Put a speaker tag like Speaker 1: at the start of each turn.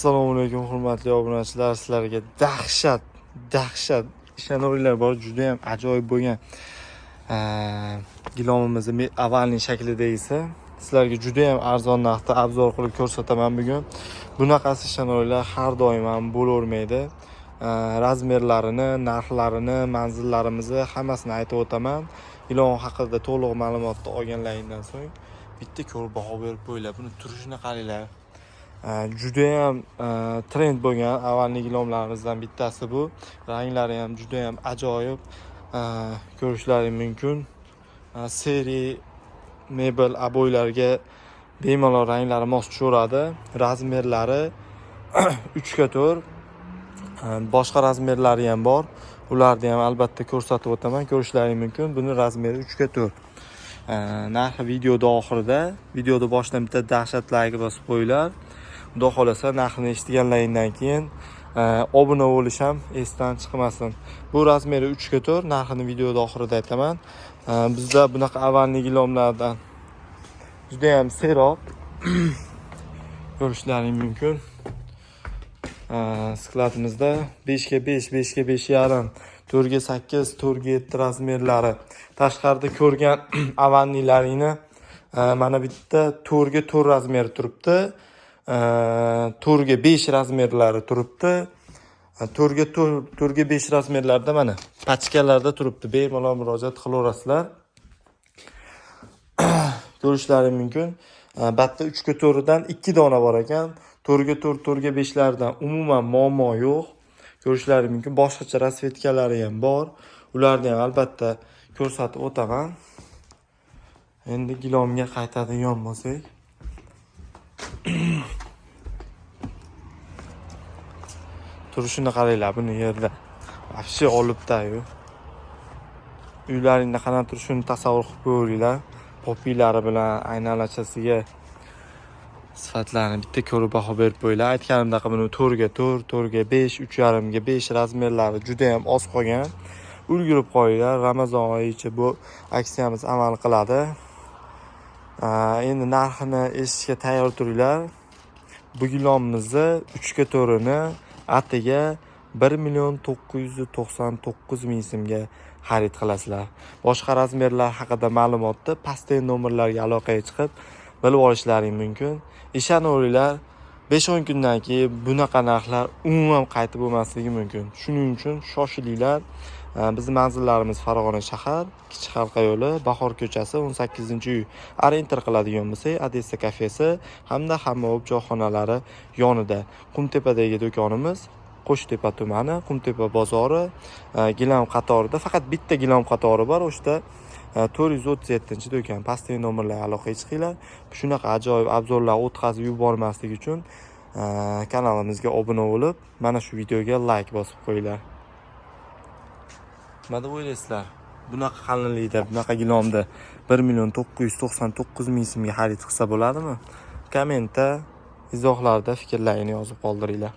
Speaker 1: Assalomu alaykum, hurmatli obunachilar. Sizlarga dahshat, dahshat ishonavringlar bor, juda ham ajoyib bo'lgan gilomimizni овальный shaklidagisi sizlarga juda ham arzon narxda обзор qilib ko'rsataman bugun. Bunaqasi, ishonavringlar, har doim ham bo'lavermaydi. Размер larini, narxlarini, manzillarimizni hammasini aytib o'taman. Gilom haqida to'liq ma'lumotni olganlaringdan so'ng bitta ko'rib baho berib qo'yinglar. Buni turishini qaranglar. Judayam trend bo'lgan овальный gilomlarimizdan bittasi bu. Ranglari ham judayam ajoyib, ko'rishlaring mumkin. Серый mebel, обой larga bemalol ranglari mos tushaveradi. Размер lari 3 ga 4, boshqa размер lari ham bor, ularni ham albatta ko'rsatib o'taman. Ko'rishlaring mumkin, buni размер i 3 ga 4. Narxi videoda oxirida. Videoni boshidan bitta dahshat layk bosib qo'yinglar. Xudo xohlasa, narxini eshitganlaringdan keyin obuna bo'lish ham esdan chiqmasin. Bu размер i 3 ga 4, narxini videoda oxirida aytaman. Bizda bunaqa овальный gilomlardan judayam serob, ko'rishlaring mumkin. Склад imizda 5 ga 5, 5 ga 5,5, 4 ga 8, 4 ga 7 размер lari. Tashqarida ko'rgan овальный laringni mana bitta 4 ga 4 размер turibdi, 4 ga 5 размер lari turibdi, 4 ga 4, 4 ga 5 размер larda mana pachkalarda turibdi. Bemalol murojaat qilaverasizlar. Ko'rishlaring mumkin. Bitta 3 ga 4dan ikki dona bor ekan. 4 ga 4, 4 ga 5lardan umuman muammo yo'q. Ko'rishlaring mumkin, boshqacha расцветка lari ham bor, ularni ham albatta ko'rsatib o'taman. Endi gilomga qaytadigan bo'lsak, turishini qaranglar buni. Yerda вообще olibdayu, uylaringda qanaqa turishini tasavvur qilib ko'ringlar. Popiylari bilan aynalachasiga sifatlarini bitta ko'rib baho berib qo'yinglar. Aytganimdaqa, buni 4 ga 4, 4 ga 5, 3,5 ga 5 размер lari judayam oz qolgan. Ulgurib qolinglar, Ramazon oyicha bu aksiyamiz amal qiladi. Endi narxini eshitishga tayyor turinglar. Bu gilomimizni 3 ga 4ini atiga 1 999 000 so'mga xarid qilasizlar. Boshqa размер lar haqida ma'lumotni pastdagi nomerlarga aloqaga chiqib bilib olishlaring mumkin. Ishonaveringlar, 5-10 kundan keyin bunaqa narxlar umuman qaytib bo'lmasligi mumkin. Shuning uchun shoshilinglar. Bizni manzillarimiz: Farg'ona shahar, Kichik Halqa yo'li, Bahor ko'chasi, 18-uy. Ориентир qiladigan bo'lsak, Odessa kafesi hamda Hammaop choyxonalari yonida. Qumtepadagi do'konimiz Qo'shtepa tumani, Qumtepa bozori, gilam qatorida, faqat bitta gilam qatori bor o'shda, 437-do'kon. Pastdagi nomerlarga aloqaga chiqinglar. Shunaqa ajoyib обзор lar o'tkazib yubormaslik uchun kanalimizga obuna bo'lib, mana shu videoga layk bosib qo'yinglar. Nima deb o'ylaysizlar, bunaqa qalinlikda, bunaqa gilomda 1 999 000 so'mga xarid qilsa bo'ladimi? Kommentda, izohlarda fikrlaringni yozib qoldiringlar.